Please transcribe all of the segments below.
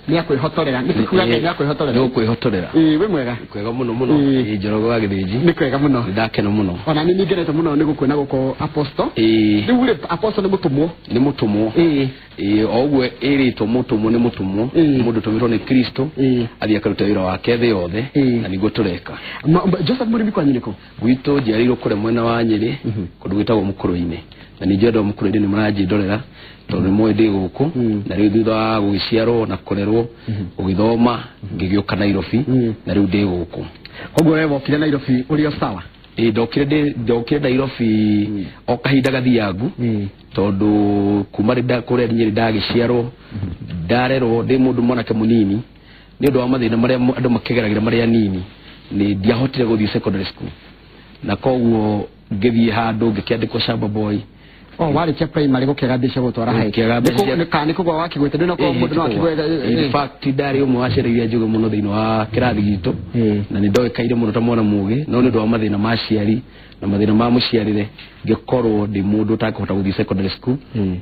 Nĩ akwĩhotorera, nĩ kuga Ngai nĩ akwĩhotorera. Nĩ gũkwĩhotorera. Ĩĩ, wĩ mwega? Kwega mũno mũno. Ĩĩ, Njoroge wa Gĩthĩnji. Nĩ kwega mũno. Nĩ ndakena mũno. Ona nĩ ngenete mũno nĩ gũkuona gũkũ, Apostle. Rĩu rĩ, Apostle nĩ mũtũmwo? Nĩ mũtũmwo. Ĩĩ, o ũguo ĩrĩtwo mũtũmwo, nĩ mũtũmwo. Mũndũ ũtũmĩtwo nĩ Kristo athiĩ akaruta wĩra wake thĩ yothe, na nĩguo tũreka. Joseph Mũrĩmi, kwanyu nĩkũ? Gwitũ njiarĩirwo kũrĩa mwena wa Nyĩrĩ, kũndũ gwĩtagwo Mũkũrũ-inĩ, na ningĩ andũ a Mũkũrũ-inĩ nĩ maranjĩndorera tondũ nĩ moĩ ndĩ gũkũ. Na rĩu thutha wa gũgĩciarwo na kũrerwo, gũgĩthoma, ngĩgĩũka Nairobi, na rĩu ndĩ gũkũ. Koguo we wokire Nairobi ũrĩ o sawa? Ĩĩ, ndokire Nairobi o kahinda gathiangu, tondũ kuma kũrĩa Nyĩrĩ ndagĩciarwo, ndarerwo ndĩ mũndũ mwanake mũnini, nĩ ũndũ wa mathĩna marĩa andũ makĩgeragĩra marĩ anini, nĩ ndiahotire gũthiĩ secondary school, na koguo ngĩthiĩ handũ ngĩkĩandĩkwo shamba boy. O warĩkia primary gũkĩaga mbeca gũtwara high? Gũkĩaga mbeca. Kana nĩ kũgwa wakĩgwĩte ndũ no mũndũ no akĩgwe? In fact, ndarĩ ũmwe wa ciana iria njũgĩ mũno thĩinĩ wa kĩrathi gitũ, na nĩ ndoĩkaine mũno ta mwana mũgĩ, no nĩ ũndũ wa mathĩna ma aciari na mathĩna ma mũciarĩre, ngĩkorwo ndĩ mũndũ ũtakũhota gũthiĩ secondary school,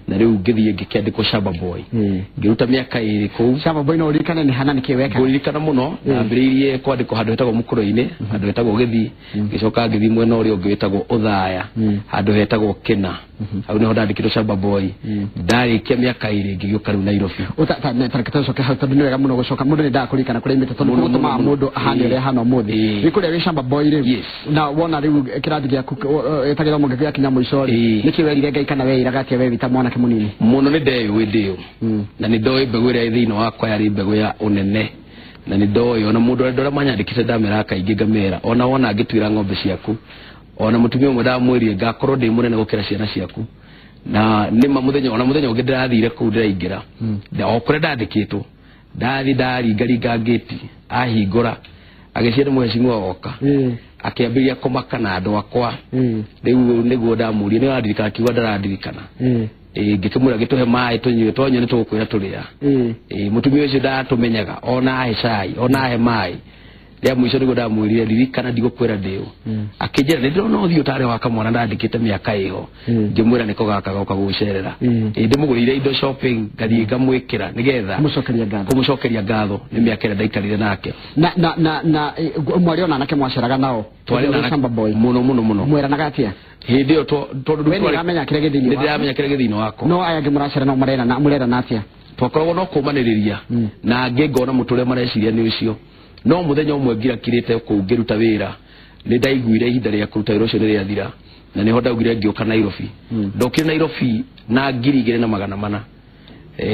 na rĩu ngĩthiĩ ngĩkĩandĩkwo shamba boy, ngĩruta mĩaka 2 kũu. Shamba boy, no ũririkane nĩ hana nĩkĩ weka? Ngũririkana mũno. Ndambĩrĩirie kwandĩkwo handũ hetagwo Mũkũrũ-inĩ, handũ hetagwo Gĩthii, ngĩcoka ngĩthiĩ mwena ũrĩa ũngĩ wĩtagwo Ũthaya, handũ hetagwo Kĩna. Hau nĩho ndandĩkĩtwo shamba boy. Ndarĩkia mĩaka 2 ngĩgĩũka rĩu Nairobi. Tareke tũcoke hau, tondũ nĩ wega mũno gũcoka. Mũndũ nĩ endaga kũririkana kũrĩa aumĩte, tondũ gũtũmaga mũndũ ahane ũrĩa ahana ũmũthĩ. Nĩ kũrĩa wĩ shamba boy rĩu, na wona rĩu kĩrathi gĩaku ta gĩthomo gĩaku gĩakinya mũico rĩ, nĩkĩ werire Ngai kana weiraga atĩa we wĩ ta mwanake mũnini? Mũno nĩ ndeyũĩ ndĩũ, na nĩ ndoĩ mbegũ ĩrĩa ĩ thĩinĩ wakwa yarĩ mbegũ ya ũnene, na nĩ ndoĩ ona mũndũ andũ arĩa manyandĩkĩte ndameraga kaingĩ, ngamera ona wona ngĩtuĩra ng'ombe ciaku, ona mũtumia ũmwe ndamwĩrire ngakorwo ndĩ mũnene gũkĩra ciana ciaku, na nĩma mũthenya ona mũthenya ũngĩ ndĩrathire kũu ndĩraingĩra o kũrĩa ndandĩkĩtwo, ndathi ndaringaringa ngĩti, ahingũra agĩcia nĩ mũhecimiwa woka, akĩambĩrĩria kũmaka na andũ akwa. Rĩu nĩguo ndamũria nĩ arandirikana, akiuga ndarandirikana. Ĩĩ, ngĩkĩmwĩra gĩtũhe maĩ tũnyue, twanyua nĩ tũgũkwĩra tũrĩa. Ĩĩ, mũtumia ũcio ndatũmenyaga, ona ahe cai ona ahe maĩ rĩa mũico nĩguo ndamwĩrire ririkana ndigũkwĩra ndĩũ. Akĩnjĩra nĩ ndĩrona ũthiũ tarĩ wa kamwana ndandĩkĩte mĩaka ĩho. Ngĩmwĩra nĩko gaka goka gũcerera. Ĩĩ, ndĩmũgũrĩire indo shopping, ngathiĩ ngamwĩkĩra nĩgetha kũmũcokeria ngatho. Kũmũcokeria ngatho nĩ mĩaka ĩrĩa ndaikarire nake. Na mwarĩ ona anake mwaceraga nao? Twarĩ na shamba boy? Mũno mũno mũno. Mweranaga atĩa? Hĩndĩ ĩyo tondũ We nĩ ũramenya kĩrĩa gĩ thĩinĩ nĩ waku. Ndĩramenya kĩrĩa gĩ thĩinĩ wakwa. No aya angĩ mũracera nao mũrerana atĩa? Twakoragwo no kũmanĩrĩria, na angĩ ngona mũtũrĩre mareciria nĩ ũcio, no mũthenya ũmwe ngirakirĩte kũu ngĩruta wĩra, nĩ ndaiguire ihinda rĩa kũruta wĩra ũcio nĩ rĩathira, na nĩho ndaugire ngĩũka Nairobi. Ndokire Nairobi na 2400.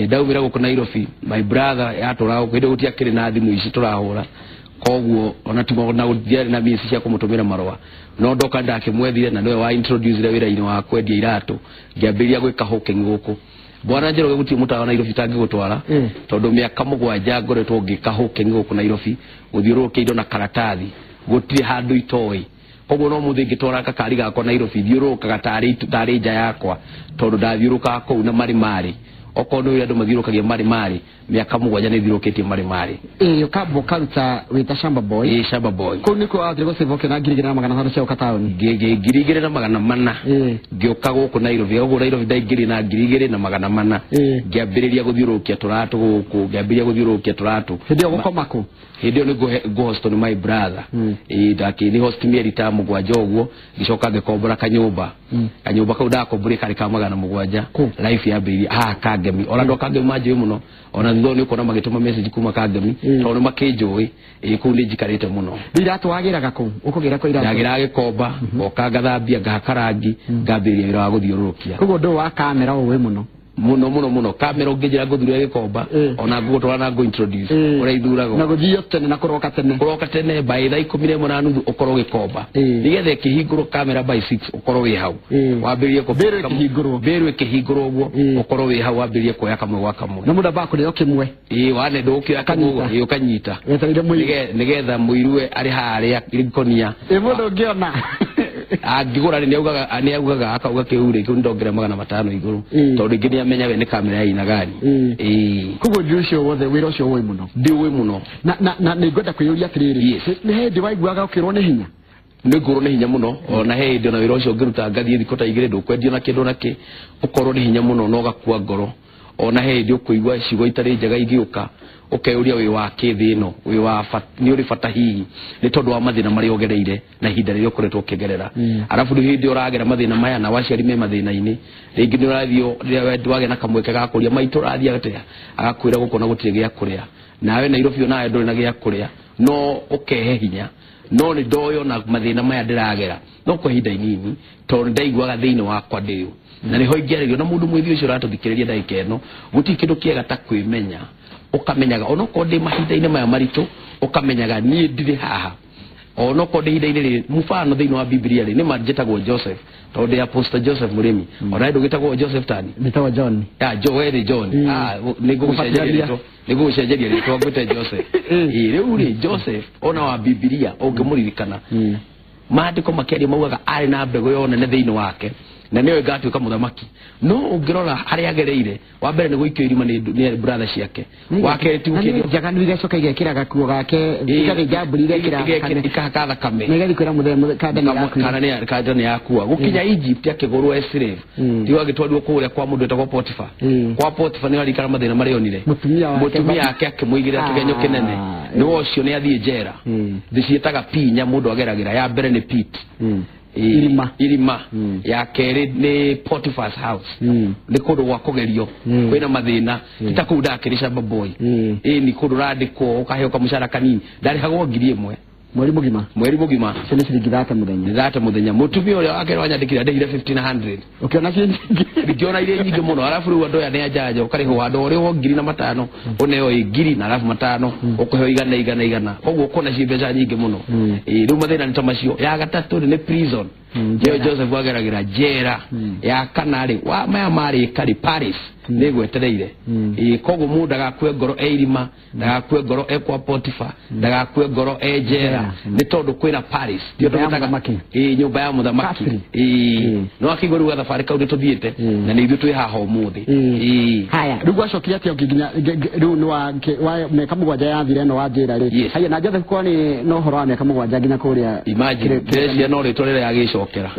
Ndaumĩra gũkũ Nairobi, my brother yatũraga gũkũ, hĩndĩ ĩyo gũtiakĩrĩ na thimũ ici tũrahũra, koguo ona na gũtiarĩ na means cia kũmũtũmĩra marũa, no ndoka ndakĩmwethire na nĩwe wa introduce wĩra-inĩ wa kwendia iratũ, ngĩambĩrĩria gwĩka hawking gũkũ. Bwana Njoroge, gũtirĩ mũtawa Nairobi tangĩgũtwara, tondũ mĩaka 7 ngoretwo ngĩka hawking gũkũ Nairobi, gũthiũrũrũkia indo na karatathi, gũtirĩ handũ itoĩ. Koguo no mũthĩ ngĩtwara gakari gakwa Nairobi, thiũrũrũkaga tarĩ nja yakwa, tondũ ndathiũrũrũkaga kũu na marĩ marĩ okorwo nĩ ũrĩa andũ mathiũrũrũkagia marĩ marĩ, mĩaka 7 nĩ thiũrũrũkĩtie marĩ marĩ. Ĩĩ, ũkamba ũkaruta wĩta shamba boy? Ĩĩ, shamba boy. Kũu nĩkuo wathire gũcĩba ũkĩona 2400 cia gũka taũni? 2400. Ngĩũka gũkũ Nairobi, gũkũ Nairobi ndaingĩrire na 2400. Ngĩambĩrĩria gũthiũrũrũkia tũratũ gũkũ, ngĩambĩrĩria gũthiũrũrũkia tũratũ. Hĩndĩ ĩyo gũkoma kũ? Hĩndĩ ĩyo nĩ ngũhostwo nĩ my brother. Ĩĩ, ndakĩ nĩ host mĩeri ta 7 ũguo, ngĩcoka ngĩkombora kanyũmba. Kanyũmba kau ndakomborire karĩ ka 700. Kũ? Life yambĩrĩirie haha Kangemi. Ona andũ a Kangemi manjũĩ mũno, ona thutha ũyũ nĩ ũkuona magĩtũma message kuma Kangemi, tondũ nĩ makĩnjũĩ. Ĩĩ, kũu nĩ njikarĩte mũno. Rĩu iratũ wagĩraga kũ? Ũkũgĩra kũ iratũ? Ndagĩraga gĩkomba, ngoka ngathambia, ngahaka rangi, ngambĩrĩria wĩra wa gũthiũrũrũkia. Koguo ũndũ ũyũ wa kamera ũĩ mũno? Mũno mũno mũno. Kamera ũngĩnjĩra ngũthure gĩkomba, ona ngũgũtwara na ngũ introduce ũrĩa ithuragwo. Na gũthio tene na kũroka tene. Kũroka tene by thaa 11:30 ũkorwo gĩkomba, nĩgetha ĩkĩhingũrwo kamera by 6 ũkorwo wĩ hau, wambĩrĩrie. Mbĩrũ ĩkĩhingũrwo. Mbĩrũ ĩkĩhingũrwo ũguo, ũkorwo wĩ hau wambĩrĩrie kuoya kamwe gwa kamwe. Na mũndũ ambaga kũrĩo kĩmwe? Ĩĩ, wane ndũgũkĩoya kamwe ũguo. Ũkanyita. Ĩĩ, ũkanyita. Wetereire mũiru. Nĩgetha mũirue arĩ harĩa ngũnia. Ĩ mũndũ ũngĩona? Angĩgũra rĩ, nĩaugaga akauga kĩu rĩ, kĩu nĩndongerera 500 igũrũ, tondũ rĩngĩ nĩamenya we nĩ kamera ya aina gani. Ĩĩ. Koguo ũndũ ũcio wothe, wĩra ũcio ũĩ mũno? Ndiũĩ mũno. Na nĩ ngwenda kwĩyũria atĩrĩrĩ, nĩ hĩndĩ waiguaga ũkĩrwo nĩ hinya? Nĩ ngũrwo nĩ hinya mũno. Ona he hĩndĩ ona wĩra ũcio ngĩruta, ngathiĩ thikũ ta 2 ndũkwendio na kĩndũ na kĩ, ũkorwo nĩ hinya mũno na ũgakua ngoro. Ona he hĩndĩ ũkũigua ciugo itarĩ njega igĩũka. Ũkeyũria wĩ wa kĩ thĩ ĩno, wĩ wa nĩ ũrĩ bata hihi nĩ tondũ wa mathĩna marĩa ũgereire na ihinda rĩrĩa ũkoretwo ũkĩgerera. Arabu rĩu hĩndĩ ũragera mathĩna maya na waciari me mathĩna-inĩ, rĩngĩ nĩ ũrathiĩ rĩrĩa wagĩa na kamweke ga kũria maitũ ũrathiĩ atĩa, agakwĩra gũkũ na gũtirĩ gĩa kũrĩa, nawe Nairobi onawe ndũrĩ na gĩa kũrĩa, no ũkehe hinya. No nĩ ndoyo na mathĩna maya ndĩragera no kwa ihinda inini, tondũ ndaiguaga thĩinĩ wakwa ndĩũ. Na nĩho ingĩarĩrio na mũndũ mwĩthĩ ũcio ũratũthikĩrĩria ndagĩka ĩno, gũtirĩ kĩndũ kĩega ta kwĩmenya, ũkamenyaga onokorwo ndĩ mahinda-inĩ maya maritũ, ũkamenyaga niĩ ndirĩ haha onokorwo ndĩ ihinda-inĩ rĩrĩ. Mfano thĩinĩ wa Biblia rĩ, nĩ ma njĩtagwo Joseph tondũ ndĩ Apostle Joseph Mũrĩmi, ona ndũgĩtagwo Joseph tani? Njĩtagwo John. Ah, Jo, we nĩ John. Ah, nĩ ngũgũcenjeria rĩtwa, nĩ ngũgũcenjeria rĩtwa ngwĩte Joseph. Rĩu rĩ, Joseph ona wa Biblia ũngĩmũririkana, maandĩko makĩaria maugaga arĩ na mbegũ ya ũnene thĩinĩ wake na nĩyo ĩgatuĩka mũthamaki. No ũngĩrora harĩa agereire, wa mbere nĩ gũikio irima nĩ brother ciake, wa kerĩ ti gũkĩrio njaganu igacoka igekĩra gakuo gake, igathĩnja mbũri igekĩra ikahaka thakame na igathiĩ kwĩra mũthee kanda kanda nĩ yakua. Gũkinya Egypt akĩgũrwo e slave, tigo agĩtwarirwo kũrĩa kwa mũndũ wĩtagwo Potiphar. Kwa Potiphar nĩ arikara mathĩna marĩa onire, mũtumia wake akĩmũigĩrĩra kĩgenyo kĩnene, nĩ ũcio nĩ athiĩ njera. Ndĩciĩtaga pinya mũndũ ageragĩra, ya mbere nĩ pit, irima, irima ya kerĩ nĩ Potiphar's house, nĩ kũndũ gwa kũgerio kwĩna mathĩna ti ta kũu ndakĩrĩ shamba boy. Ĩ nĩ kũndũ ũrandĩkwo ũkaheo kamũcara kanini, ndarĩhagwo 1000 mweri mũgima, mweri mũgima, cio nĩ ciringi 30 mũthenya, 30 mũthenya. Mũtumia ũrĩa wake wanyandĩkire andĩhire 1500. Ũkĩona ciĩ nyingĩ? Ngĩona irĩ nyingĩ mũno. Arabu rĩu andũ aya nĩ anjanja, ũkarĩhwo handũ ũrĩhwo 1500, ũneo ĩ ngiri na arabu matano ũkũheo igana igana igana, koguo ũkona ciĩ mbeca nyingĩ mũno. Rĩu mathĩna nĩ ta macio. Ya gatatũ nĩ prison, nĩyo Joseph ageragĩra njera. Ya kana rĩ, wa maya marĩka rĩ, Paris nĩ gwetereire. Koguo mũndũ ndagakue ngoro e irima, ndagakue ngoro e kwa Potiphar, ndagakue ngoro e njera, nĩ tondũ kwĩna Paris. Ndio nyũmba ya mũthamaki. No akĩigua rĩu gathabarĩ kau nĩ tũthiĩte na nĩ ithuĩ twĩ haha ũmũthĩ. Haya, rĩu gwacokire atĩa nginya rĩu nĩ wa mĩaka 7 yathire ĩno wa njĩra rĩ? Haya, na Joseph kwa nĩ no ũhoro wa mĩaka 7 nginya kũrĩa. Imagine ndĩreciria no rĩtwa rĩrĩa yagĩcokera.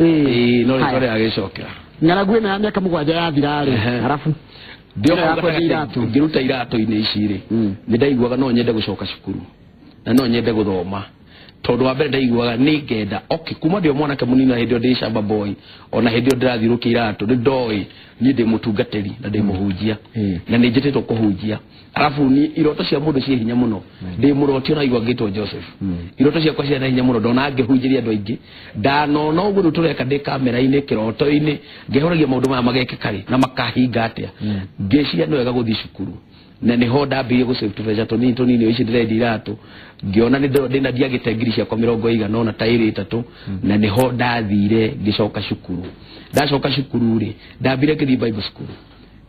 No rĩtwa rĩrĩa yagĩcokera. Ng'aragu ĩno ya mĩaka 7 yathira rĩ, arabu ngĩruta iratũ-inĩ ici rĩ, nĩ ndaiguaga no nyende gũcoka cukuru na no nyende gũthoma, tondũ wa mbere ndaiguaga nĩ ngenda okay kuma ndĩ o mwanake mũnini na hĩndĩ ĩyo ndĩ shamba boy, ona hĩndĩ ĩyo ndĩrathiũrũkia iratũ nĩ ndoĩ niĩ ndĩ mũtungatĩri na ndĩ mũhunjia na nĩ njĩtĩtwo kũhunjia. Arabu ni iroto cia mũndũ ciĩ hinya mũno, ndĩ mũroti ona igua ngĩtwo Joseph, iroto ciakwa ciana hinya mũno, ndona ngĩhunjĩria andũ aingĩ, ndanona ũguo rĩu tũreka ndĩ kamera-inĩ kĩroto-inĩ ngĩhoragia maũndũ maya magekĩka rĩ na makahinga atĩa. Ngĩciria nĩ wega gũthiĩ cukuru na nĩho ndambĩrĩirie gũsave tũbeca tũnini tũnini ici ndĩrendia iratũ, ngĩona ndĩna ndiagĩte ngiri ciakwa 40 ta ĩrĩ ĩtatũ, na nĩho ndathire ngĩcoka cukuru. Ndacoka cukuru rĩ, ndambire ngĩthiĩ Bible school,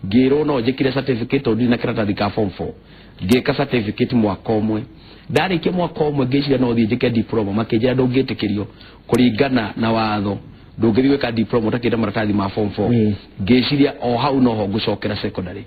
ngĩrwo no njĩkire certificate tondũ ndirĩ na kĩratathi ka form 4, ngĩka certificate mwaka ũmwe. Ndarĩkia mwaka ũmwe ngĩciria no thiĩ njĩke diploma, makĩnjĩra ndũngĩtĩkĩrio kũringana na watho, ndũngĩthiĩ gwĩka diploma ũtakĩte maratathi ma form 4. Ngĩciria o hau noho ngũcokera secondary,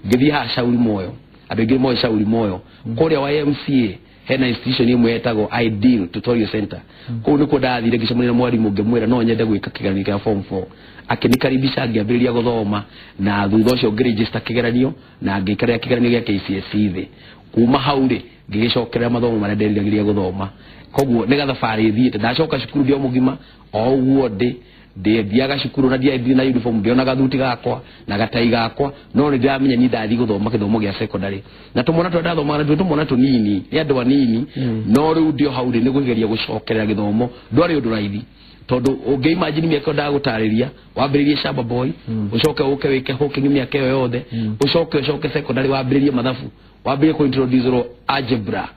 ngĩthiĩ haha Shauri Moyo, andũ aingĩ moĩ Shauri Moyo, kũrĩa YMCA hena institution ĩmwe yetagwo Ideal Tutorial Center. Kũu nĩkuo ndathire ngĩcemania na mwarimũ ngĩmwĩra no nyende gwĩka kĩgeranio kĩa form 4, akĩnikaribisha ngĩambĩrĩria gũthoma, na thutha ũcio ngĩregister kĩgeranio na ngĩikarĩra kĩgeranio gĩa KCSE thĩ. Kuma hau rĩ, ngĩgĩcokerera mathomo marĩa nderiragĩria gũthoma. Koguo nĩ gathabarĩ thiĩte, ndacoka cukuru ndĩ o mũgima o ũguo ndĩ ndĩthiaga cukuru na ndiathiĩ na uniform, ndĩona gathuti gakwa na gatai gakwa, no nĩ ndĩramenya niĩ ndathiĩ gũthoma gĩthomo gĩa secondary na tũmwana tũrĩa ndathomaga natuo tũmwana tũnini nĩ andũ anini, no rĩu ndĩ o hau rĩ nĩ kũgeria gũcokerera gĩthomo, ndwarĩ ũndũ raithi tondũ ũngĩ imagine mĩaka ĩyo ndagũtarĩria, wambĩrĩrie shamba boy, ũcoke ũke wĩke hawking mĩaka ĩyo yothe, ũcoke ũcoke secondary wambĩrĩrie mathabu, wambĩrĩrie kũ introduce algebra,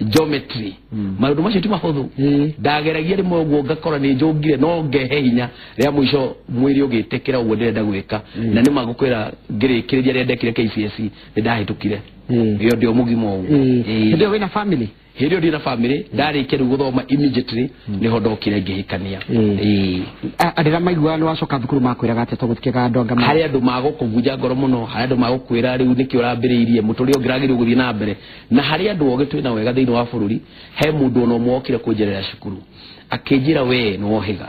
geometry, maũndũ macio ti mahũthũ. Ndageragia rĩmwe ũguo ngakora nĩ njũngire no ngehe hinya rĩa mũico mwĩrĩ ũgĩtĩkĩra ũguo ndĩrenda gwĩka, na nĩ magũkwĩra ngĩrĩkĩrĩria rĩrĩa ndekire KCSE nĩ ndahĩtũkire ĩyo ndĩ o mũgima ũguo. Hĩndĩ ĩyo wĩna family? Hĩndĩ ĩyo ndĩ na family, ndarĩkia rĩu gũthoma immediately nĩho ndokire ngĩhikania. Andũ arĩa maiguaga nĩ wacoka thukuru makwĩraga atĩa, tondũ gũtikĩaga andũ anga harĩ andũ magũkũbunja ngoro mũno, harĩ andũ magũkwĩra rĩu nĩkĩ ũrambĩrĩirie mũtũrĩre ũngĩragĩrĩirwo gũthiĩ na mbere, na harĩ andũ ogĩ twĩna wega thĩinĩ wa bũrũri. He mũndũ ona ũmwe wokire kũnjerera cukuru akĩnjĩra we nĩ wohĩga,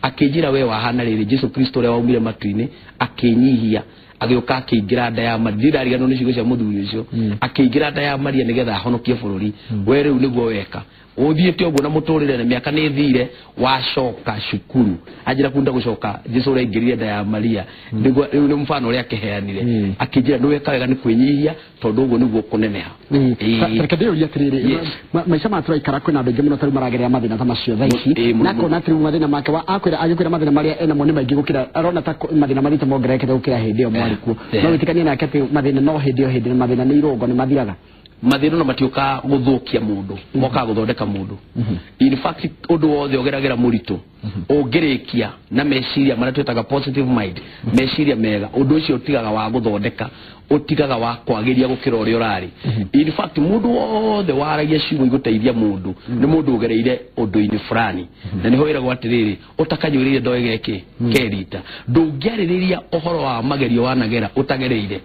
akĩnjĩra we wahana rĩrĩ Jesu Kristo ũrĩa waumire matu-inĩ akĩnyihia agĩũka akĩingĩra nda ya Maria. Ndariganĩrwo nĩ ciugo cia mũthuri ũcio, akĩingĩra nda ya Maria nĩgetha ahonokie bũrũri. We rĩu nĩguo weka ũthiĩte ũguo na mũtũrĩre na mĩaka nĩ ĩthire, wacoka cukuru anjĩra kunda gũcoka Jesũ ũrĩa aingĩrire nda ya Maria nĩguo rĩu nĩ mfano ũrĩa akĩheanire, akĩnjĩra nĩ weka wega nĩ kwĩnyihia tondũ ũguo nĩguo kũneneha. Reke ndĩũrie atĩrĩrĩ, maica maya tũraikara kwĩna andũ aingĩ mũno tarĩu maragerera mathĩna ta macio thaa ici, na akona atĩ rĩu mathĩna make akwĩra agĩkwĩra mathĩna marĩa enamo nĩ maingĩ gũkĩra arona ta mathĩna mathiĩte mongererekete gũkĩra hĩndĩ ĩyo mwarĩ kuo. No wĩtĩkanie nake atĩ mathĩna no hĩndĩ ĩyo hĩndĩ mathĩna nĩ irũngo nĩ mathiraga? Mathĩna no matiũkaga gũthũkia mũndũ, mokaga gũthondeka mũndũ. In fact ũndũ wothe ũgeragĩra mũritũ ũngĩrĩkia na meciria marĩa twĩtaga positive mind, meciria mega, ũndũ ũcio ũtigaga wa gũthondeka, ũtigaga wa kwagĩria gũkĩra ũrĩa ũrarĩ. In fact mũndũ wothe waragia ciugo igũteithia mũndũ nĩ mũndũ ũgereire ũndũ-inĩ fulani, na nĩho wĩragwo atĩrĩrĩ, ũtakanyũrĩire ndoĩ geke kerita. Ndũngĩarĩrĩria ũhoro wa magerio wanagera ũtagereire,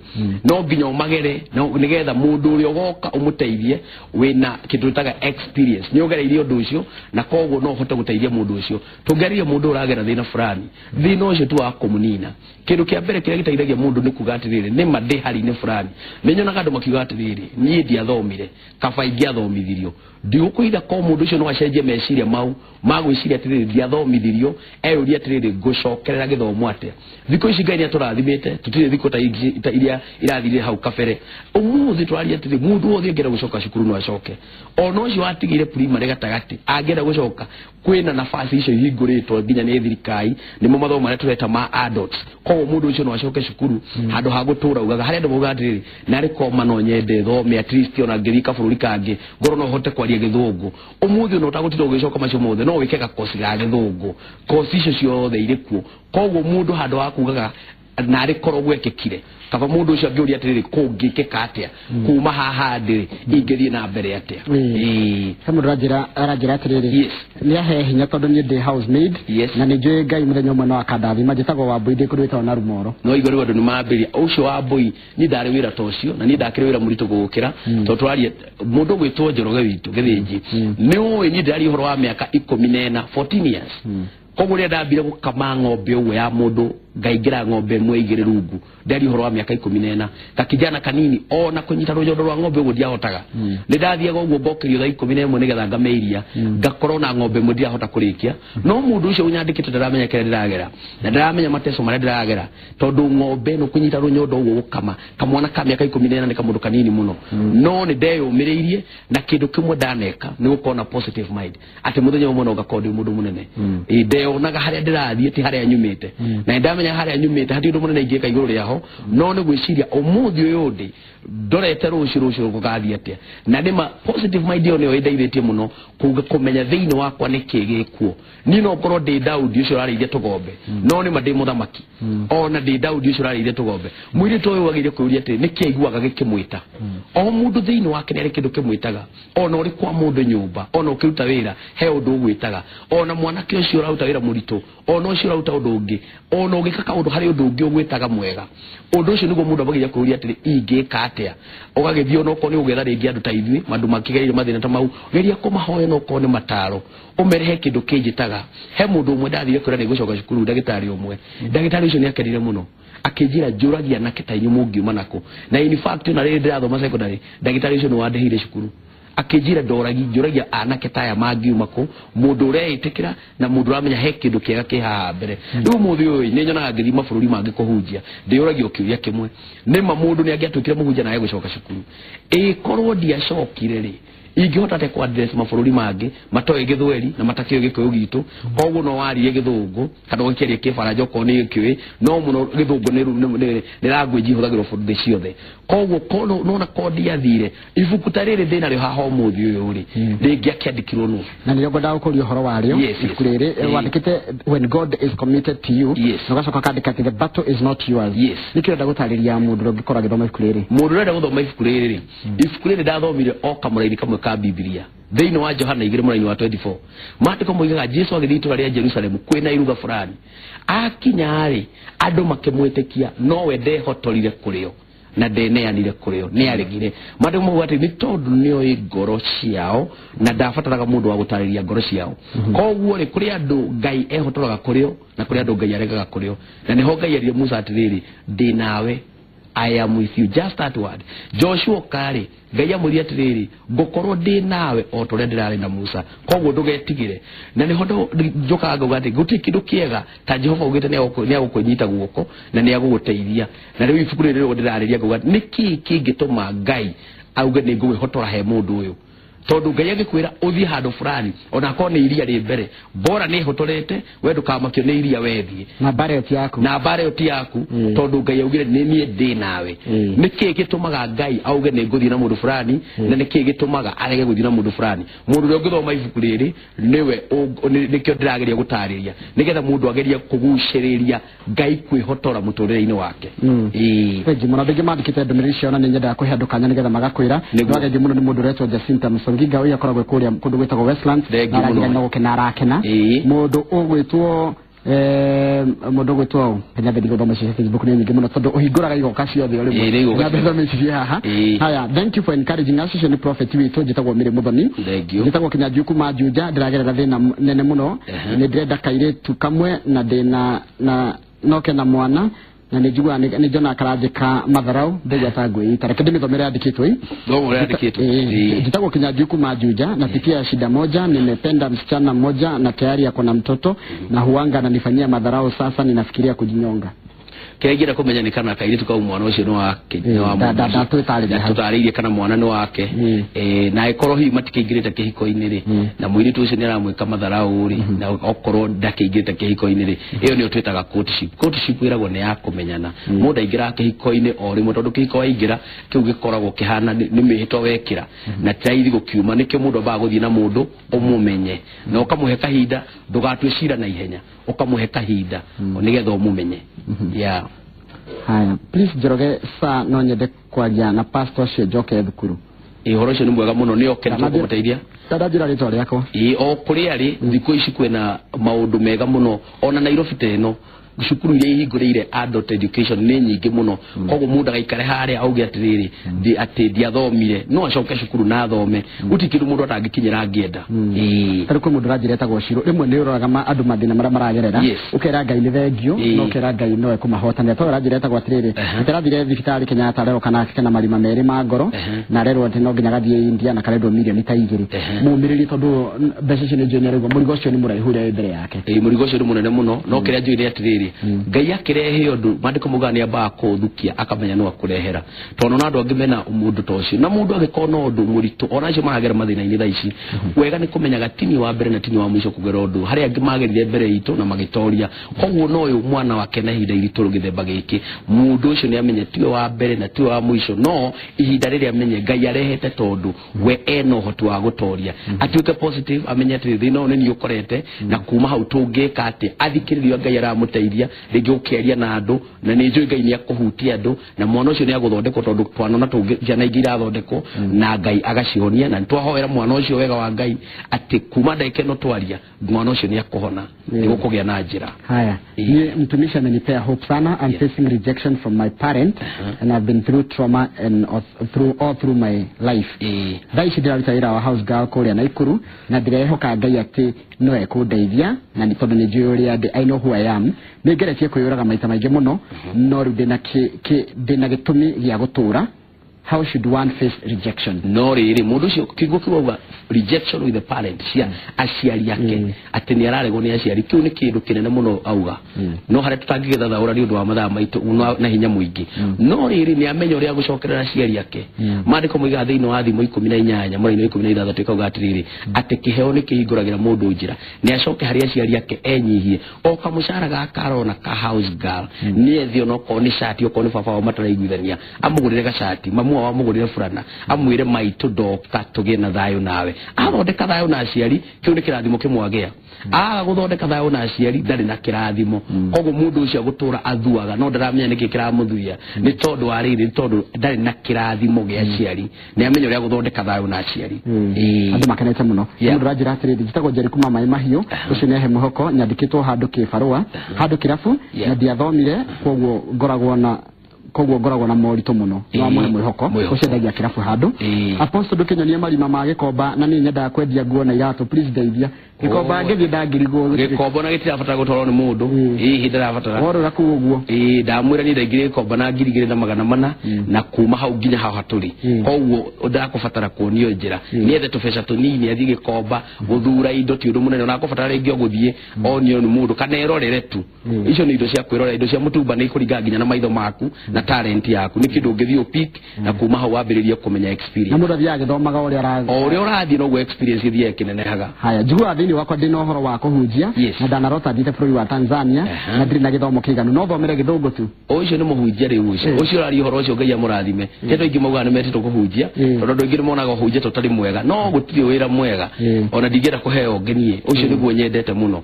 no nginya ũmagere nĩgetha mũndũ ũrĩa ũgoka ũmũteithie wĩna kĩndũ twĩtaga experience, nĩ ũgereire ũndũ ũcio na koguo no ũhote gũteithia mũndũ ũcio. Tũngĩarĩria mũndũ ũragera thĩna fulani, thĩna ũcio ti wa kũmũnina. Kĩndũ kĩa mbere kĩrĩa gĩteithagia mũndũ nĩ kuga atĩrĩrĩ, nĩ ma ndĩ hari-inĩ fulani. Nĩ nyonaga andũ makiuga atĩrĩrĩ, niĩ ndiathomire, kaba ingĩathomithirio. Ndigũkũhitha ko mũndũ ũcio no acenjie meciria mau ma gwĩciria atĩrĩrĩ, ndiathomithirio, eyũrie atĩrĩrĩ, ngũcokerera gĩthomo atĩa. Thikũ ici Ngai nĩatũrathimĩte, tũtirĩ thikũ ta iria irathirire hau kabere. Ũmũthĩ tũraria atĩrĩ, mũndũ wothe angĩenda gũcoka cukuru no acoke. Ona ũcio watigire primary gatagatĩ angĩenda gũcoka, kwĩna nafasi icio ihingũrĩtwo nginya nĩ thirikari, nĩmo mathomo marĩa tũreta ma adults. Koguo mũndũ ũcio no acoke cukuru handũ ha gũtũra ugaga harĩa andũ maugaga atĩrĩrĩ, narĩ koma no nyende thome at least ona ngĩthiĩ kabũrũri kangĩ ngorwo no hote kwaria gĩthũngũ. Ũmũthĩ ona ũtagũtinda ũgĩcoka macio mothe, no wĩke gakoci ga gĩthũngũ, koci icio ciothe irĩ kuo. Koguo mũndũ handũ ha kugaga narĩ korwo gwekĩkire, kaba mũndũ ũcio angĩũria atĩrĩrĩ, kũngĩkĩka atĩa kuma haha ndĩ ingĩthiĩ na mbere atĩa. He mũndũ aranjĩra atĩrĩrĩ, nĩ ahe hinya tondũ niĩ ndĩ housemaid na nĩ njũĩ Ngai mũthenya ũmwe no akandathima. Njĩtagwo Wambui, ndĩ kũndũ gwĩtagwo na Rumoro. No igua rĩu andũ nĩ mambĩrĩria ũcio Wambui, niĩ ndarĩ wĩra ta ũcio na niĩ ndakĩrĩ wĩra mũritũ gũgũkĩra, tondũ tũraria mũndũ ũgwĩtwo Njoroge witũ Gĩthĩnji nĩ ũĩ niĩ ndĩraria ũhoro wa mĩaka 14, 14 years. Koguo rĩrĩa ndambire gũkama ng'ombe ũguo ya mũndũ, ngaingĩra ng'ombe ĩmwe igĩrĩ rungu, ndĩraria ũhoro wa mĩaka 14, gakijana kanini, ona kũnyita rũnyondo rwa ng'ombe ũguo ndiahotaga. Nĩ ndathiaga ũguo ngokĩrio thaa 11 nĩgetha ngame iria, ngakorwo na ng'ombe ĩmwe ndirahota kũrĩkia. No mũndũ ũcio ũnyandĩkĩte ndaramenya kĩrĩa ndĩragera, na ndaramenya mateso marĩa ndĩragera, tondũ ng'ombe ĩno kũnyita rũnyondo ũguo gũkama kamwana ka mĩaka 14 nĩ kamũndũ kanini mũno. No nĩ ndeyũmĩrĩirie, na kĩndũ kĩmwe ndaneka nĩ gũkorwo na positive mind atĩ mũthenya ũmwe no ngakorwo ndĩ mũndũ mũnene. Ndeyonaga harĩa ndĩrathiĩ ti harĩa nyumĩte, na ndamenya harĩa nyumĩte hatirĩ ũndũ mũnene ingĩka igũrũ rĩaho, no nĩ gwĩciria ũmũthĩ ũyũ ndĩ ndorete rũciũ rũciũ gũgathiĩ atĩa. Na nĩma positive mind ĩyo nĩyo ĩndeithĩtie mũno kuga kũmenya thĩinĩ wakwa nĩkĩ gĩkuo. Niĩ no ngorwo ndĩ Daudi ũcio ũrarĩithia tũgombe, no nĩma ndĩ mũthamaki. Ona ndĩ Daudi ũcio ũrarĩithia tũgombe, mũirĩtu ũyũ wagĩrĩire kwĩyũria atĩrĩ, nĩkĩ aiguaga gĩkĩmwĩta. O mũndũ thĩinĩ wake nĩ arĩ kĩndũ kĩmwĩtaga, ona ũrĩ kwa mũndũ nyũmba, ona ũkĩruta wĩra he ũndũ ũgwĩtaga, ona mwanake ũcio ũraruta wĩra mũritũ, ona ũcio ũraruta ũndũ ũngĩ, ona ũgĩka kaũndũ harĩ ũndũ ũngĩ ũgwĩtaga mwega. Ũndũ ũcio nĩguo mũndũ ambagĩrĩria kwĩyũria atĩrĩ, ingĩka atĩa. Ũgagĩthiĩ ona okorwo nĩ ũgĩetha rĩngĩ andũ ta ithuĩ, andũ makĩgereire mathĩna ta mau, geria kũmahoya ona okorwo nĩ mataro, ũmerehe kĩndũ kĩnjĩtaga. He mũndũ ũmwe ndathire kwĩra nĩ ngũcoka cukuru, ndagĩtarĩ ũmwe, ndagĩtarĩ ũcio nĩ akenire mũno, akĩnjĩra njũragia anake ta inyuĩ mũngiuma nakũ. Na in fact ona rĩrĩa ndĩrathoma secondary, ndagĩtarĩ ũcio nĩ wandĩhĩire cukuru, akĩnjĩra ndoragia anake ta aya mangiuma kũ, mũndũ ũreĩtĩkĩra na mũndũ ũramenya he kĩndũ kĩega kĩ haha mbere. Rĩu ũmũthĩ ũyũ nĩ nyonaga ngĩthiĩ mabũrũri mangĩ kũhunjia, ndĩyũragia o kĩũria kĩmwe, nĩma mũndũ nĩ angĩatuĩkire mũhunjia na age gũcoka cukuru? Ĩkorwo ndiacokire rĩ, ingĩhota atĩa kũ address mabũrũri mangĩ matoĩ gĩthweri na matakĩũĩ gĩkũyũ gitũ? Koguo no warie gĩthũngũ kana ũgĩkĩaria kĩbaranja okorwo nĩ gĩkĩũĩ, no mũno gĩthũngũ nĩ language ihũthagĩrwo bũrũri ciothe. Koguo nona ko ndiathire ibuku ta rĩrĩ ndĩnarĩo haha ũmũthĩ ũyũ rĩ, rĩngĩakĩandĩkirwo nũ? Na nĩrĩo ngwendaga gũkũria ũhoro warĩo. Ibuku rĩrĩ wandĩkĩte When God is Committed to You, na ũgacoka ũkandĩka atĩ the battle is not yours. Nĩkĩo ũrenda gũtarĩria mũndũ ũrĩa ũngĩkorwo agĩthoma ibuku rĩrĩ? Mũndũ ũrenda gũthoma ibuku rĩrĩ rĩ, ibuku rĩrĩ ndathomire o kamũraini kamwe ka Biblia thĩinĩ wa Johana 2 mũraini wa 24. Maandĩko moigaga Jesu agĩthiĩ itũũra rĩa Jerusalemu kwĩna iruga fulani, akinya rĩ, andũ makĩmwĩtĩkia, nowe ndehotorire kũrĩo. na ndeneanire kũrĩ o, nĩ aregire. Maandĩko mauga atĩ nĩ tondũ nĩoĩ ngoro ciao na ndabataraga mũndũ wa gũtarĩria ngoro ciao. Koguo rĩ, kũrĩ andũ Ngai ehotoraga kũrĩ o na kũrĩ andũ Ngai aregaga kũrĩ o. Na nĩho Ngai erire Musa atĩrĩrĩ, ndĩ nawe, I am with you, just that word. Joshua kari Ngai amwĩrire atĩrĩrĩ, ngũkorwo ndĩ nawe o ta ũrĩa ndĩrarĩ na Musa, koguo ndũgetigĩre. Na nĩho njokaga ngauga atĩ gũtirĩ kĩndũ kĩega ta Jehova augĩte nĩ agũkũnyita guoko na nĩ agũgũteithia. Na rĩu ibuku rĩrĩ rĩrĩa ndĩrarĩria ngauga nĩkĩĩ kĩngĩtũma Ngai auge nĩ ngũgwĩhotora he mũndũ ũyũ? Tondũ Ngai agĩkwĩra ũthiĩ handũ fulani, ona akorwo nĩ iria rĩ mbere, bora nĩ hotorete, we ndũkamakio nĩ iria wethiĩ. Na mbara ĩyo ti yaku. Na mbara ĩyo ti yaku, tondũ Ngai augire nĩ niĩ ndĩ nawe. Nĩkĩĩ gĩtũmaga Ngai auge nĩ ngũthiĩ na mũndũ fulani, na nĩkĩĩ gĩtũmaga arege gũthiĩ na mũndũ fulani? Mũndũ ũrĩa ũngĩthoma ibuku rĩrĩ nĩwe nĩkĩo ndĩrageria gũtarĩria, nĩgetha mũndũ agerie kũgucĩrĩria Ngai kwĩhotora mũtũrĩre-inĩ wake. Thengi mũno. Andũ aingĩ mandĩkĩte ndũmĩrĩri ciao na nĩ nyendaga kũhe andũ kanya nĩgetha magakwĩra. Nĩguo. No thengi mũno nĩ mũndũ ũretwo Jacinta Mũsonginga, ũyũ akoragwo kũrĩa kũndũ gwĩtagwo Westlands. Thengi Na mũno. aragira no gũkena arakena. Mũndũ ũgwĩtwo mũndũ ũgwĩtwo Kenya Bendi gũthoma icio cia Facebook nĩ nyingĩ mũno tondũ ũhingũraga igoka ciothe o rĩmwe. Nĩ igoka Nyambe thome ici ciĩ haha. Haya, thank you for encouraging us. Ũcio nĩ prophet witũ, njĩtagwo Mary Muthoni. Thank you. Njĩtagwo Kinyanjui kuma Juja, ndĩragerera thĩna nene mũno. Nĩ ndĩrenda kairĩtu kamwe na ndĩna na no kena mwana na nĩ njiguaga nĩ njonaga karanjĩka matharau, ndaigua ta ngwĩita. Reke ndĩmĩthomere yandĩkĩtwo ĩ. Thoma ũrĩa yandĩkĩtwo. Njĩtagwo Kinyanjui kuma Juja, napitia shida moja, nimependa msichana mmoja na tayari ako na mtoto na huanga ananifanyia madharau, sasa ninafikiria kujinyonga. Kĩrĩa ingĩenda kũmenya nĩ kana kairĩtu kau mwana ũcio nĩ wake, nĩ wa mũndũ ũcio. Ndatwĩtarĩria hau. Ndatũtarĩirie kana mwana nĩ wake. Na ĩkorwo hihi matikĩingĩrĩte kĩhiko-inĩ rĩ, na mũirĩtu ũcio nĩ aramwĩka matharau rĩ, na okorwo ndakĩingĩrĩte kĩhiko-inĩ rĩ, ĩyo nĩyo twĩtaga courtship. Courtship ĩragwo nĩ ya kũmenyana. Mũndũ aingĩraga kĩhiko-inĩ o rĩmwe, tondũ kĩhiko waingĩra kĩu gĩkoragwo kĩhana nĩ mĩhĩtwa wekĩra na ti raithi gũkiuma. Nĩkĩo mũndũ ambaga gũthiĩ na mũndũ ũmũmenye na ũkamũhe kahinda, ndũgatue cira na ihenya, ũkamũhe kahinda nĩgetha ũmũmenye. Yeah. Haya, please Njoroge, sa no nyende kwaria na pastor ũcio njoke thukuru. Ũhoro ũcio nĩ mwega mũno, nĩ oke nĩtũkũmũteithia. Ndanjĩra rĩtwa rĩakwa. O kũrĩa rĩ, thikũ ici kwĩna maũndũ mega mũno, ona Nairobi ta ĩno cukuru iria ihingũrĩire adult education nĩ nyingĩ mũno. Koguo mũndũ agaikare harĩa auge atĩrĩrĩ, atĩ ndiathomire, no acoke cukuru na athome. Gũtirĩ kĩndũ mũndũ atangĩkinyĩra angĩenda. Tarĩu kwĩ mũndũ ũranjĩra etagwo Shiro, rĩmwe nĩ ũroraga andũ mathĩna marĩa maragerera, ũkera Ngai nĩ thengio, na ũkera Ngai no ekũmahotanĩra. Tondũ ũranjĩra etagwo atĩrĩrĩ, atĩ arathire thibitarĩ Kenyatta arerwo kana kena marima merĩ ma ngoro, na arerwo atĩ no nginya gathiĩ India na karendwo mirioni ta 2. Mũmĩrĩrie tondũ mbeca icio nĩ njũĩ nĩ araigua mũrigo ũcio nĩ mũraihu ũrĩa wĩ mbere yake. Mũrigo ũcio nĩ mũnene mũno, no kĩrĩa njũĩ nĩ atĩrĩrĩ, Ngai akĩrehe ũndũ, maandĩko maugaga nĩ ambaga kũũthukia akamenya no akũrehera. Tondũ ona andũ angĩ mena mũndũ ta ũcio, na mũndũ angĩkorwo na ũndũ mũritũ, ona acio maragera mathĩna-inĩ thaa ici, wega nĩ kũmenyaga tini wa mbere na tini wa mũico kũgera ũndũ. Harĩ angĩ magerire mbere itũ na magĩtoria. Koguo no ũyũ mwana wake na ihinda iritũ gĩthemba gĩkĩ, mũndũ ũcio nĩ amenye tiwe wa mbere na tiwe wa mũico, no ihinda rĩrĩa amenye Ngai arehete tondũ we ena ũhoti wa gũtoria. Atuĩke positive, amenye atĩ thĩna ũyũ nĩ niĩ ũkorete, na kuma hau tũngĩka atĩa, athikĩrĩrio Ngai aramũteithia rĩngĩ ũkĩaria na andũ, na nĩ njũĩ Ngai nĩ akũhutia andũ, na mwana ũcio nĩ agũthondekwo, tondũ twanona tũngĩ ciana ingĩ irathondekwo na Ngai agacihonia. Na nĩtwahoera mwana ũcio wega wa Ngai atĩ kuma ndagĩka ĩno twaria mwana ũcio nĩ akũhona, nĩ gũkũgĩa na njĩra. Haya, ni mtumishi amenipea hope sana. I'm facing rejection from my parent and I've been through trauma and through all through my life. Thaa ici ndĩraruta wĩra wa house girl kũrĩa Naikuru na ndĩrehoka Ngai atĩ no ekũndeithia, na nĩ tondũ nĩ njũĩ ũrĩa ndĩ, I know who I am. Nĩ ngeretie kwĩyũraga maita maingĩ mũno, no rĩu ndĩna gĩtũmi gĩa gũtũra. How should one face rejection? No rĩrĩ, mũndũ ũcio kiugo kĩu auga rejection with the parent, cia aciari ake, atĩ nĩ araregwo nĩ aciari, kĩu nĩ kĩndũ kĩnene mũno auga. No harĩa tũtangĩgĩthathaũra nĩ ũndũ wa mathaa maitũ na hinya mũingĩ. No rĩrĩ, nĩ amenya ũrĩa agũcokerera aciari ake. Maandĩko moigaga thĩinĩ wa Thimo 18 mũraini wa 16 ĩkauga atĩrĩrĩ, atĩ kĩheo nĩ kĩhingũragĩra mũndũ njĩra. Nĩ acoke harĩ aciari ake enyihie, o kamũcara gaka arona ka house girl, nĩ ethe onokorwo nĩ cati, okorwo nĩ baba wao mataraiguithania, amũgũrĩre gacati, mamu wao amũgũrĩre burana, amwĩre maitũ ndoka tũgĩe na thayũ nawe. Athondeka thayũ na aciari, kĩu nĩ kĩrathimo kĩmwagĩa. Aga gũthondeka thayũ na aciari, ndarĩ na kĩrathimo. Koguo mũndũ ũcio agũtũra athuaga, no ndaramenya nĩkĩ kĩramũthuia, nĩ tondũ wa rĩrĩ, nĩ tondũ ndarĩ na kĩrathimo gĩa aciari. Nĩ amenya ũrĩa gũthondeka thayũ na aciari. Andũ makenete mũno. Mũndũ ũranjĩra atĩrĩrĩ, njĩtagwo Njeri kuma Maĩ Mahiũ, ũcio nĩ ahe mwĩhoko, nyandĩkĩtwo handũ kĩbarũa, handũ kĩrabu, na ndiathomire, koguo ngoragwo na Koguo ngoragwo na moritũ mũno. No amũhe mwĩhoko ũcendagia kĩrabu handũ. Apostle ndũkĩnyonie marima ma Gĩkomba na niĩ nyendaga kwendia nguo na iratũ, please ndeithia. Gĩkomba ngĩthiĩ ndangirigwo. Gĩkomba na gĩtirabatara gũtwarwo nĩ mũndũ. Ĩĩ ndĩrabatara. Worora kũu ũguo. Ĩĩ ndamwĩra niĩ ndaingĩrire Gĩkomba na 2400 na kuma hau nginya hau hatũrĩ. Koguo ndakũbatara kuonio njĩra. Niethe tũbeca tũnini athiĩ Gĩkomba gũthura indo ti ũndũ mũnene, ona akũbatara rĩngĩ o gũthiĩ onio nĩ mũndũ kana erorere tu. Icio nĩ indo cia kwĩrorera, indo cia mũtumba nĩ ikũringana nginya na maitho maku na talent yaku. Nĩ kĩndũ ũngĩthiĩ ũpick na kuma hau wambĩrĩrie kũmenya experience. Na mũndũ athiaga agĩthomaga ũrĩa arathiĩ. O ũrĩa ũrathiĩ noguo experience ĩthiaga ĩkĩnenehaga. Haya, njiguaga thĩinĩ wakwa ndĩna ũhoro wa kũhunjia na ndanarota thiĩte bũrũri wa Tanzania na ndirĩ na gĩthomo kĩiganu, no thomere gĩthũngũ tu. Ũcio nĩ mũhunjia rĩu ũcio. Ũcio ũraria ũhoro ũcio Ngai amũrathime. Ti andũ aingĩ maugaga nĩ metĩtwo kũhunjia, tondũ andũ aingĩ nĩ monaga ũhunjia ta ũtarĩ mwega, no gũtirĩ wĩra mwega. Ona ndingĩenda kũheo ũngĩ niĩ. Ũcio nĩguo nyendete mũno.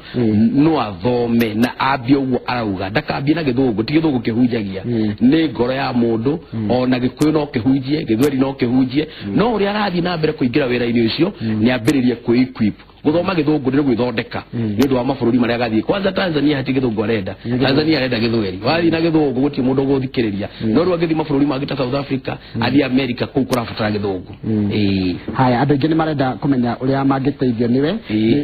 No athome na ambie ũguo arauga, ndakambie na gĩthũngũ, ti gĩthũngũ kĩhunjagia. Nĩ ngoro ya mũndũ, ona Gĩkũyũ no kĩhunjie, Gĩthweri no kĩhunjie, no ũrĩa arathiĩ na mbere kũingĩra wĩra-inĩ ũcio nĩ ambĩrĩrie kwĩ-equip. Gũthoma gĩthũngũ nĩ gwĩthondeka nĩ ũndũ wa mabũrũri marĩa agathiĩ. Kwanza Tanzania hati gĩthũngũ arenda, Tanzania arenda gĩthweri. Wathiĩ na gĩthũngũ gũtirĩ mũndũ ũgũthikĩrĩria. No rĩu angĩthiĩ mabũrũri mangĩ ta South Africa, athiĩ America, kũu kũrabatara gĩthũngũ. Haya, andũ aingĩ nĩ marenda kũmenya ũrĩa mangĩteithio nĩwe,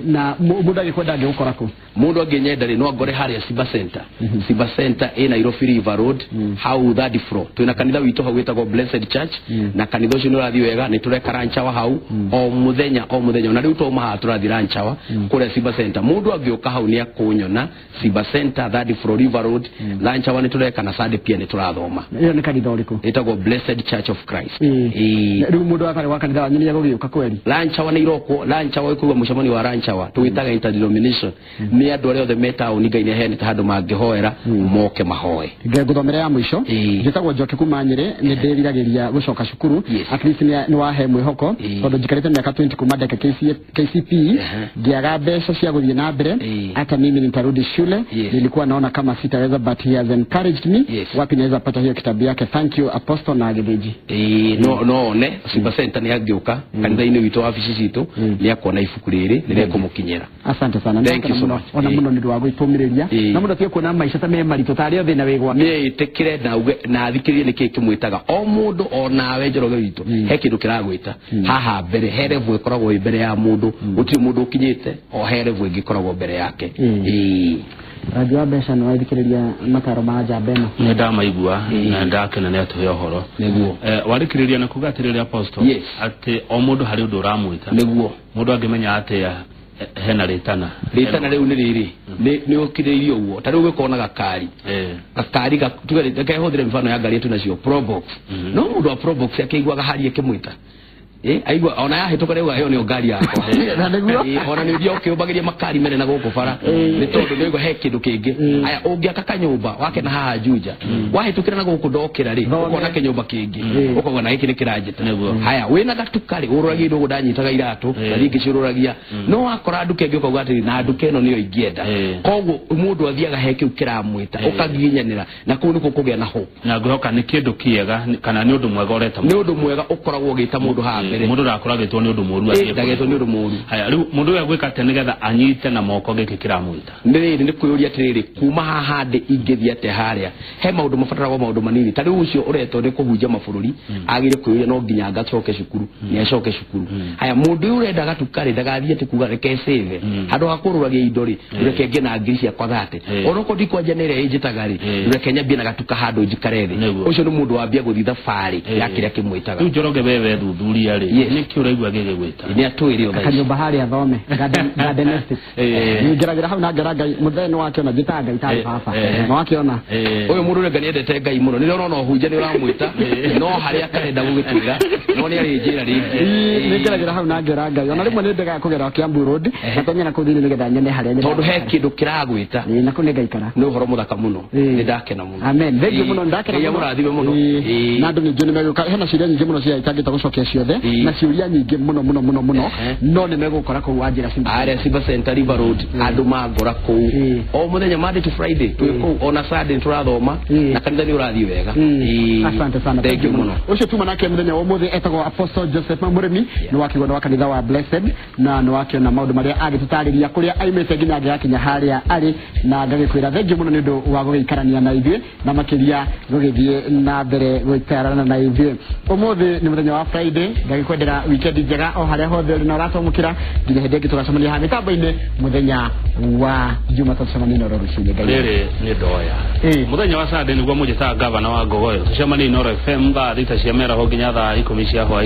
na mũndũ angĩkwenda angĩgũkora kũ? Mũndũ angĩnyenda rĩ, no angore harĩa Simba Center. Simba Center ĩ Nairobi River Road, hau third floor. Twĩna kanitha witũ hau wĩtagwo Blessed Church, na kanitha ũcio nĩ ũrathiĩ wega, nĩ tũreka lunch hour hau o mũthenya o mũthenya. Na rĩu twauma haha tũrathiĩ lunch hour kũrĩa Simba Center. Mũndũ angĩũka hau nĩ akũnyona Simba Center third floor River Road. Lunch hour nĩ tũreka na Sunday pia nĩ tũrathoma. Ĩyo nĩ kanitha ũrĩkũ? Ĩtagwo Blessed Church of Christ. Rĩu mũndũ atarĩ wa kanitha wanyu nĩ egũgĩũka kweri? Lunch hour nĩ irokwo, lunch hour ĩkũigua mũcemanio wa lunch hour tũwĩtaga interdenomination. Nĩ andũ arĩa othe me taũni Ngai nĩ aheanĩte handũ mangĩhoera moke mahoe. Ngũthomera ya mũico. Njĩtagwo Njoki kuma Nyĩrĩ, nĩ ndĩriragĩria gũcoka cukuru. At least nĩ wahe mwĩhoko tondũ njikarĩte mĩaka 20 kuma ndeke KCPE, ngĩaga mbeca cia gũthiĩ na mbere. Hata mimi nitarudi shule. Nilikuwa naona kama sitaweza, but he has encouraged me. Wapi naweza pata hiyo kitabu yake? Thank you Apostle na Gĩthĩnji. No one Simba Center nĩ angĩũka kanitha-inĩ witũ wabici citũ nĩ akuona ibuku rĩrĩ nĩ rĩkũmũkinyĩra. Asante sana. Thank you so much. Ona mũno nĩ ũndũ wa gwĩtũmĩrĩria. Na mũndũ atige kuona maica ta me maritũ tarĩ o thĩna wĩ gwake. Nĩ ĩtĩkĩre na uge na athikĩrĩrie nĩkĩĩ kĩmwĩtaga. O mũndũ o nawe Njoroge witũ he kĩndũ kĩragwĩta haha mbere, he level ĩkoragwo ĩ mbere ya mũndũ, gũtirĩ mũndũ ũkinyĩte, o he level ĩngĩ ĩkoragwo mbere yake. Rangi wa mbeca nĩ wathikĩrĩria mataro ma njamba ĩno? Nĩ ndamaigua na ndakena nĩ atũhe ũhoro. Nĩguo. Warĩkĩrĩria na kuga atĩrĩrĩ Apostle, atĩ o mũndũ harĩ ũndũ ũramwĩta. Nĩguo. Mũndũ angĩmenya atĩa hena rĩtana? Rĩtana rĩu nĩ rĩrĩ, nĩ ũkirĩirie ũguo. Ta rĩu ũgĩkona gakari. Gakari tuge reke hũthĩre mfano ya ngari tunacio Probox. No mũndũ wa Probox akĩiguaga hari ĩkĩmwĩta. Aigua ona yahĩtũka rĩu ĩyo nĩyo ngari yakwa. Na nĩguo. Ona nĩ ũthiaga ũkĩũmbagĩria makari mene na gũkũ bara. Nĩ tondũ nĩ ũigua he kĩndũ kĩngĩ. Aya ũngĩaka kanyũmba wake na haha Juja. Wahĩtũkĩra na gũkũ ndokĩra rĩ, ũkona kĩnyũmba kĩngĩ. Ũkauga na gĩkĩ nĩ kĩranjĩta. Haya wĩna gatuka rĩ, ũrũragia indo ũguo ndanyitaga iratũ, na niĩ ngĩciũrũragia. No wakora nduka ĩngĩ ũkauga atĩrĩ, na nduka ĩno nĩyo ingĩenda. Koguo mũndũ athiaga he kĩu kĩramwĩta, ũkagiginyanĩra, na kũu nĩkuo kũgĩa na hope. Na ngwĩhoka nĩ kĩndũ kĩega kana nĩ ũndũ mwega ũreta. Nĩ ũndũ mwega ũkoragwo ũgĩta mũndũ haha mbere. Mũndũ ndakoragĩtwo nĩ ũndũ mũũru athiĩ. Ndagĩtwo nĩ ũndũ mũũru. Haya rĩu mũndũ ũyũ agwĩka atĩa nĩgetha anyite na moko gĩkĩ kĩramwĩta? Nĩ rĩrĩ, nĩ kwĩyũria atĩrĩrĩ, kuma haha ndĩ ingĩthiĩ atĩa harĩa? He maũndũ mabataragwo maũndũ manini. Ta rĩu ũcio ũretwo nĩ kũhunjia mabũrũri, agĩrĩire kwĩyũria no nginya ngacoke cukuru, nĩ acoke cukuru. Haya mũndũ ũyũ ũrenda gatuka rĩ, ndagathiĩ atĩ kuga reke save. Handũ ha kũrũragia indo rĩ, reke ngĩe na ngiri ciakwa 30. Onokorwo ndikwanjia na ĩrĩa ĩnjĩtaga rĩ, reke nyambie na gatuka handũ njikare thĩ. Ũcio nĩ mũndũ wambia gũthiĩ thabarĩ ya kĩrĩa kĩmwĩtaga. Rĩu Njoroge we wethuthuria rĩ, nĩkĩ ũraigua gĩgĩgwĩta? Nĩ atwĩre o thaa ici. Kanyũmba harĩa thome, Garden Estate. Ngeragĩra hau na ngera Ngai, mũthee nĩ wakĩona njĩtaga Ngai tarĩ baba. Nĩ wakĩona. Ũyũ mũndũ ũrĩa Ngai endete Ngai mũno, nĩ ũrona ũhunjia nĩ ũramwĩta, no harĩa akarenda gũgĩtwĩra, no nĩ arĩnjĩra rĩngĩ. Nĩ ngeragĩra hau na ngera Ngai. Ona rĩmwe nĩ ndegaga kũgera Kiambu Road, na tonyera kũu thĩinĩ nĩgetha nyone harĩa nyendete. Tondũ he kĩndũ kĩragwĩta. Na kũu nĩ ngaikara. Nĩ ũhoro mũthaka mũno. Nĩ ndakena mũno. Amen. Thank you mũno, ndakena mũno. Ngai amũrathime mũno. Na andũ ningĩ nĩ megũka, hena ciũria nyingĩ mũno cia itangĩhota gũcokia ciothe, na ciũria nyingĩ mũno mũno mũno mũno, no nĩ megũkora kũu wanjĩra Simba. Harĩa Simba Center River Road, andũ mangora kũu. O mũthenya Monday to Friday, twĩ kũu, ona Sunday tũrathoma, na kanitha nĩ ũrathiĩ wega. Asante sana. Thank you mũno. Ũcio tuma nake mũthenya wa ũmũthĩ etagwo Apostle Joseph Mũrĩmi. Nĩ wakĩgwo nĩ wa kanitha wa Blessed, na nĩ wakĩona maũndũ marĩa agĩtũtarĩria kũrĩa aimĩte nginya angĩgakinya harĩa arĩ, na ngagĩkwĩra thengiũ mũno nĩ ũndũ wa gũgĩikarania na ithuĩ na makĩria gũgĩthiĩ na mbere gũikarana na ithuĩ. Ũmũthĩ nĩ mũthenya wa Friday, ngagĩkwendera weekend njega o harĩa hothe ũrĩ na ũratwamũkĩra nginya hĩndĩ ĩngĩ tũgacemania haha mĩtambo-inĩ mũthenya wa Jumatatu, tũcemanie na rũcinĩ. Ngai Rĩrĩ nĩ ndoya. Mũthenya wa Sunday nĩguo mũnjĩtaga gavana wa Ngogoyo. Tũcemanie Inooro FM thaa 6 cia mĩaraho nginya thaa 10 cia hwaĩ.